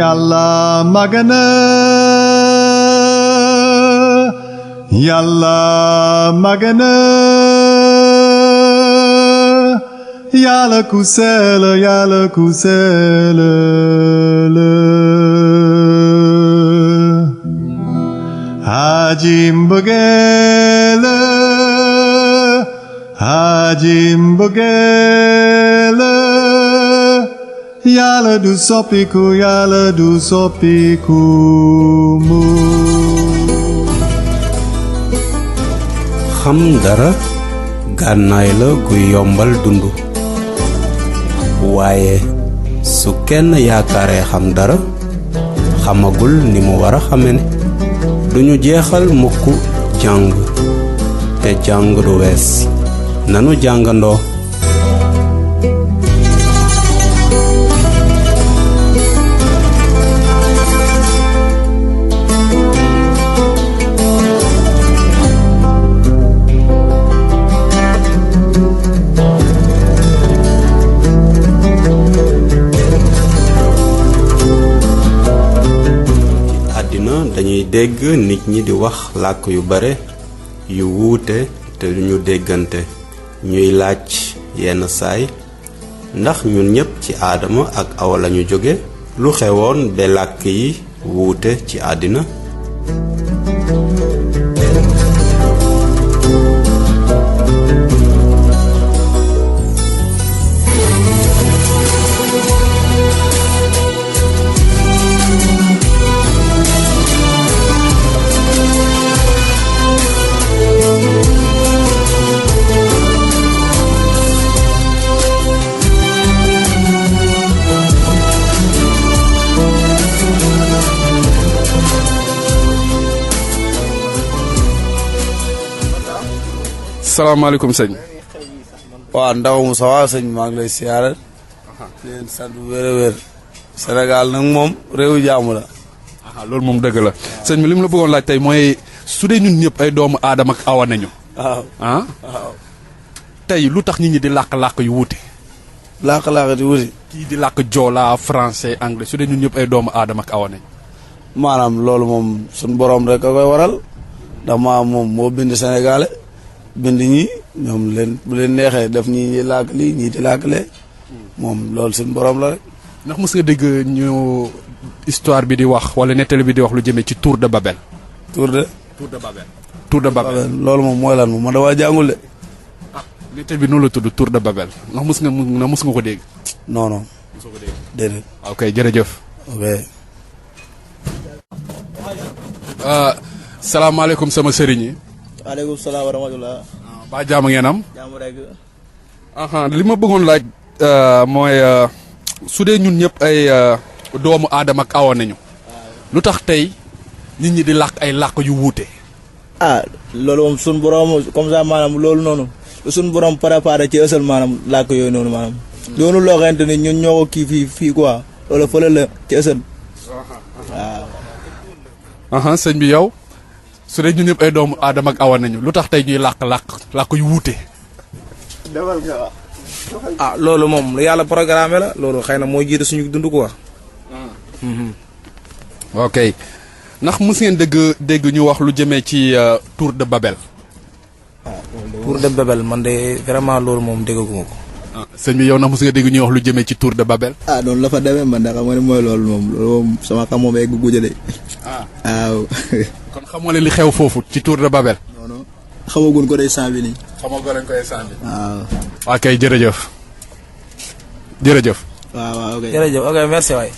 Yalla magana, Yalla magana, Yalla kusela, Yalla kusela. Hajim bagela, Hajim bagela. Yalla du sopiku, Yalla du sopiku mu. xam dara gànnaay la guy yombal dund waaye su kenn yaakaaree xam dara xamagul ni mu war a xame ne duñu jeexal mukk jàng te jàng du wees nanu jàngandoo dañuy dégg nit ñi di wax làkk yu bare yu wuute te duñu déggante ñuy laaj yenn saay ndax ñun ñépp ci aadama ak awa lañu jóge lu xewoon ba làkk yi wuute ci àddina salaamaaleykum sëñ. waaw ndaw Moussa waaw sëñ maa ngi lay siyaare. leen sant bu wér a wér. Sénégal nag moom réewu jaamu la. loolu moom dëgg la sëñ bi li mu la bëggoon laaj tey mooy su dee ñun ñëpp ay doomu aadama ak awa nañu. waaw waaw. tey lu tax nit ñi di làkk-làkk yu wuute. làkk-làkk di wuti. kii di làkk joola français anglais su dee ñun ñëpp ay doomu aadama ak awa nañu. maanaam loolu moom suñu borom rek a koy waral ndax moom moo bind Sénégalais. bind ñi ñoom leen bu leen neexee def ñi làkk lii ñii di làkk lee moom loolu suñu borom la rek. ndax mës nga dégg ñu histoire bi di wax wala nettali bi di wax lu jëmee ci Tour de Babel. Tour de Babel. Tour de Babel loolu moom mooy lan moom man dama jàngul de. nettali bi noonu la tudd Tour de Babel ndax mës nga ko dégg. non non. mës nga ko dégg. déedéet. ok jërëjëf. ok. salaamaaleykum sama sëriñ yi. waaleykum salaam wa rahmatulah. ba jàmm ngeen am. jàmm rek. li ma bëggoon laaj mooy su dee ñun ñëpp ay doomu aadama ak awa nañu. lu tax tey nit ñi di làkk ay làkk yu wuute. loolu moom suñu borom comme ça maanaam loolu noonu suñu borom préparé ci ësal maanaam làkk yooyu noonu maanaam. doonu loo xamante ni ñun ñoo ko kii fii quoi loolu fële la ci ësal. waaw. sëñ bi yow. su dee ñun ñëpp ay doomu aadama ak awa nañu lu tax tey ñuy làkk yu wuute. loolu moom lu yàlla programme la loolu xëy na mooy jiite suñu dund quoi. ok ndax mës ngeen dégg ñu wax lu jëmee ci Tour de Babel. Tour de Babel man de vraiment loolu moom déggaguma ko. sëñ bi yow ndax mës nga dégg ñuy wax lu jëmee ci Tour de Babel. noonu la fa demee man de xam nga ni mooy loolu moom sama xam moom egg gujjale. waaw. kon xamoo leen li xew foofu ci Tour de Babel. non non xamaguñ ko day sant bi nii. xamaguñ leen koy sant bi. waaw. waa kay jërëjëf. jërëjëf. waaw ok jërëjëf ok merci waay.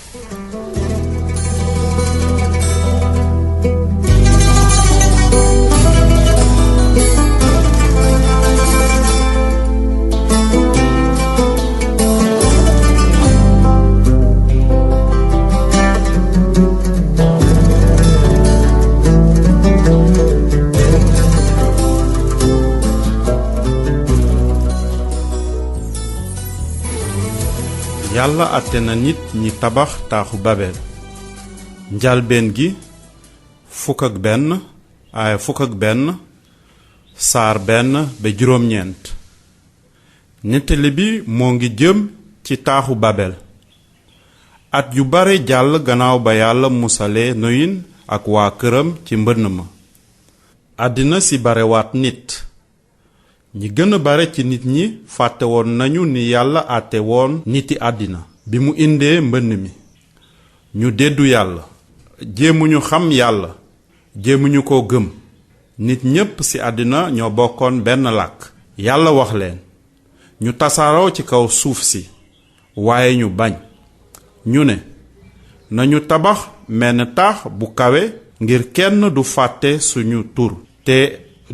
yàlla àtte na nit ñi tabax taaxu babel njalbeen gi fukk ak benn saar benn ba juróom-ñeent nettali bi moo ngi jëm ci taaxu babel at yu bare jàll gannaaw ba yàlla musale noyin ak waa këram ci mbënn ma. àddina si barewaat nit. ñi gën a bare ci nit ñi fàtte woon nañu ni yàlla àtte woon niti àddina bi mu indee mbënn mi. ñu déddu yàlla. jéemuñu xam yàlla. jéemuñu ko gëm. nit ñépp ci àddina ñoo bokkoon benn làkk. yàlla wax leen. ñu tasaaroo ci kaw suuf si. waaye ñu bañ. ñu ne nañu tabax menn taax bu kawe ngir kenn du fàtte suñu tur te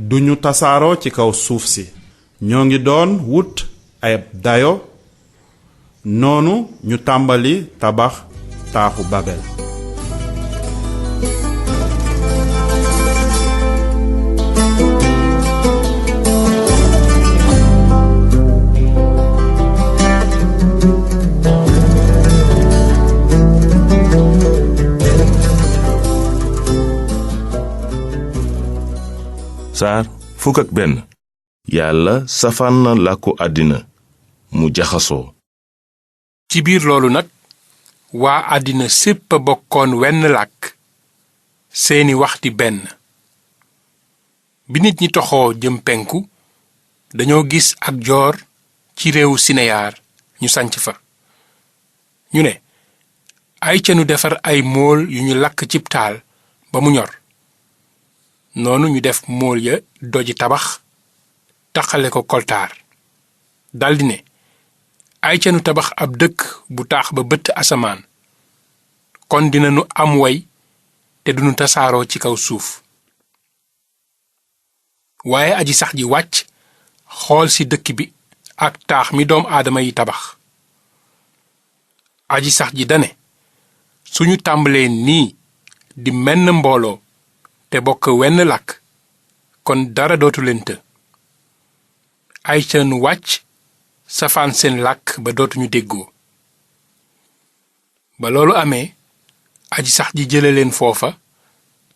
duñu tasaaroo ci kaw suuf si. ñoo ngi doon wut ay dayo noonu ñu tàmbali tabax taaxu Babel. saar fukk ak benn. yàlla safaan na làkku àddina mu jaxasoo. ci biir loolu nag waa àddina sépp a bokkoon wenn làkk seeni wax di benn. bi nit ñi toxoo jëm penku dañoo gis ak joor ci réewu sineyaar ñu sanc fa. ñu ne ay ca nu defar ay mool yu ñu lakk cib taal ba mu ñor. noonu ñu def mool ya doji tabax taxale ko koltaar. daldi ne ay ca nu tabax ab dëkk bu taax ba bëtt asamaan kon dinanu am way te duñu tasaaroo ci kaw suuf. waaye aji sax ji wàcc xool ci dëkk bi ak taax mi doom aadama yi tabax. aji sax ji dane suñu tàmbalee nii di menn mbooloo te bokk wenn làkk kon dara dootu leen të. ay ca nu wàcc safaan seen làkk ba dootuñu déggoo. ba loolu amee aji sax ji jële leen foofa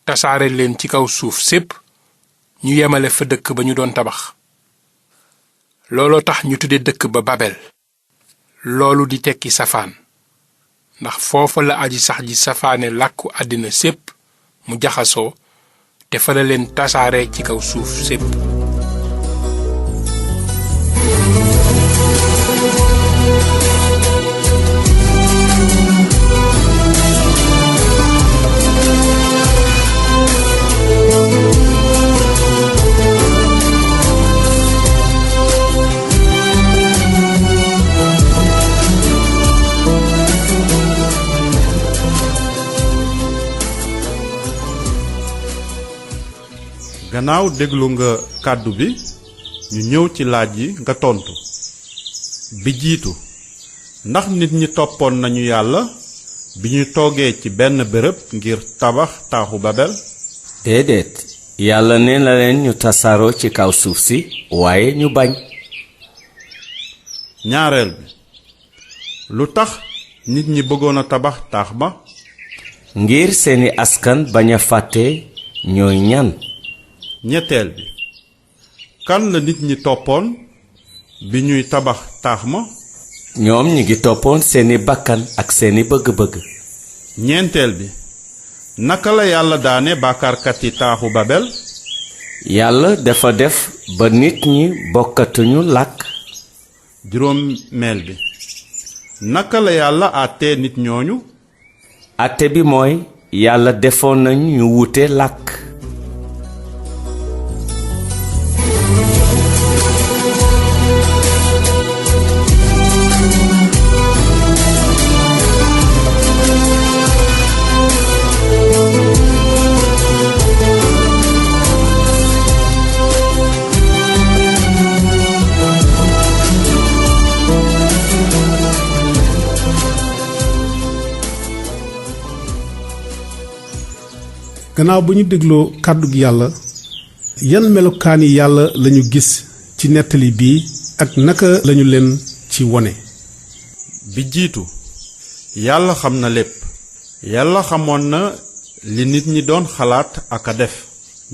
tasaare leen ci kaw suuf sépp ñu yemale fa dëkk ba ñu doon tabax. looloo tax ñu tudde dëkk ba Babel. loolu di tekki safaan ndax foofa la aji sax ji safaane làkku àddina sépp mu jaxasoo te fa la leen tasaare ci kaw suuf sépp. gannaaw déglu nga kàddu bi ñu ñëw ci laaj yi nga tontu. bi jiitu ndax nit ñi toppoon nañu yàlla bi ñu toogee ci benn bërëb ngir tabax taaxu Babel? déedéet yàlla nee na leen ñu tasaaroo ci kaw suuf si waaye ñu bañ. ñaareel bi lu tax nit ñi bëggoon a tabax taax ba? ngir seeni askan bañ a fàtte ñooy ñan. ñetteel bi kan la nit ñi toppoon bi ñuy tabax taax ma? ñoom ñi ngi toppoon seeni bakkan ak seeni bëgg-bëgg. ñeenteel bi naka la yàlla daane bàkkaarkati taaxu Babel? yàlla dafa def ba nit ñi bokkatuñu làkk. juróomeel bi naka la yàlla àttee nit ñooñu? àtte bi mooy yàlla defoon nañu ñu wute làkk. gannaaw bu ñu dégloo kàddug yàlla yan melokaani yàlla lañu gis ci nettali bii ak naka lañu leen ci wone? bi jiitu yàlla xam na lépp. yàlla xamoon na li nit ñi doon xalaat ak a def.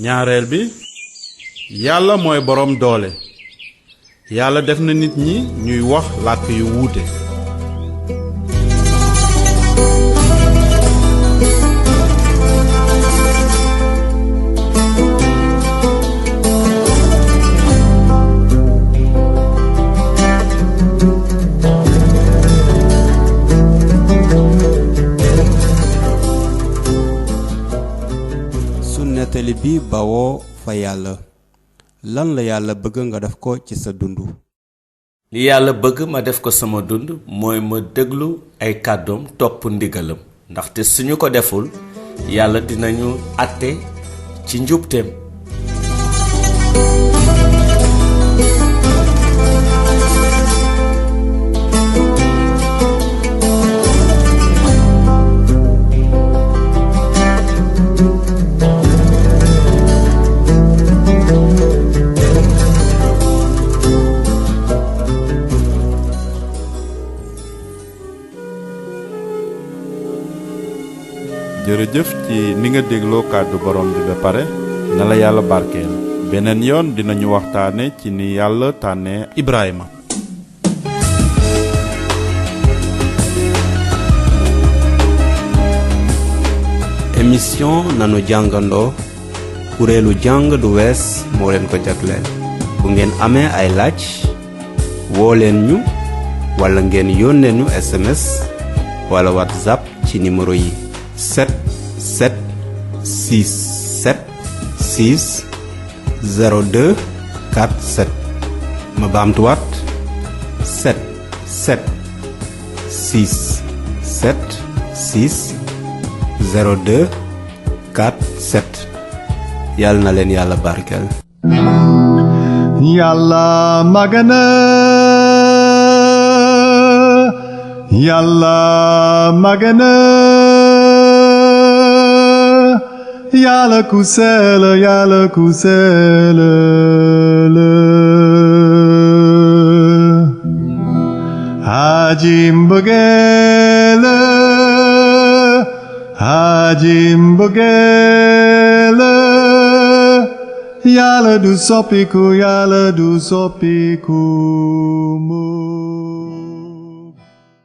ñaareel bi yàlla mooy boroom doole. yàlla def na nit ñi ñuy wax làkk yu wuute. nettali bi bawoo fa yàlla lan la yàlla bëgg nga def ko ci sa dund. li yàlla bëgg ma def ko sama dund mooy ma déglu ay kàddoom topp ndigalam ndaxte suñu ko deful yàlla dinañu àtte ci njubteem. jërëjëf ci ni nga dégloo kàddu borom bi ba pare na la yàlla barkeel beneen yoon dinañu waxtaane ci ni yàlla tànnee Ibrahima. émission nanu jàngandoo kuréelu jàng du wees moo leen ko jagleel bu ngeen amee ay laaj woo leen ñu wala ngeen yónnee ñu SMS wala WhatsApp ci numéro yi 7 6 7 6 02 47 ma baamtuwaat 7 7 6 7 6 02 47 yàlla na leen yàlla barkeel. Yàlla magana Yàlla magana Yàlla ku sell Yàlla ku sell aji mbëggeel aji mbëggeel Yàlla du soppiku Yàlla du soppiku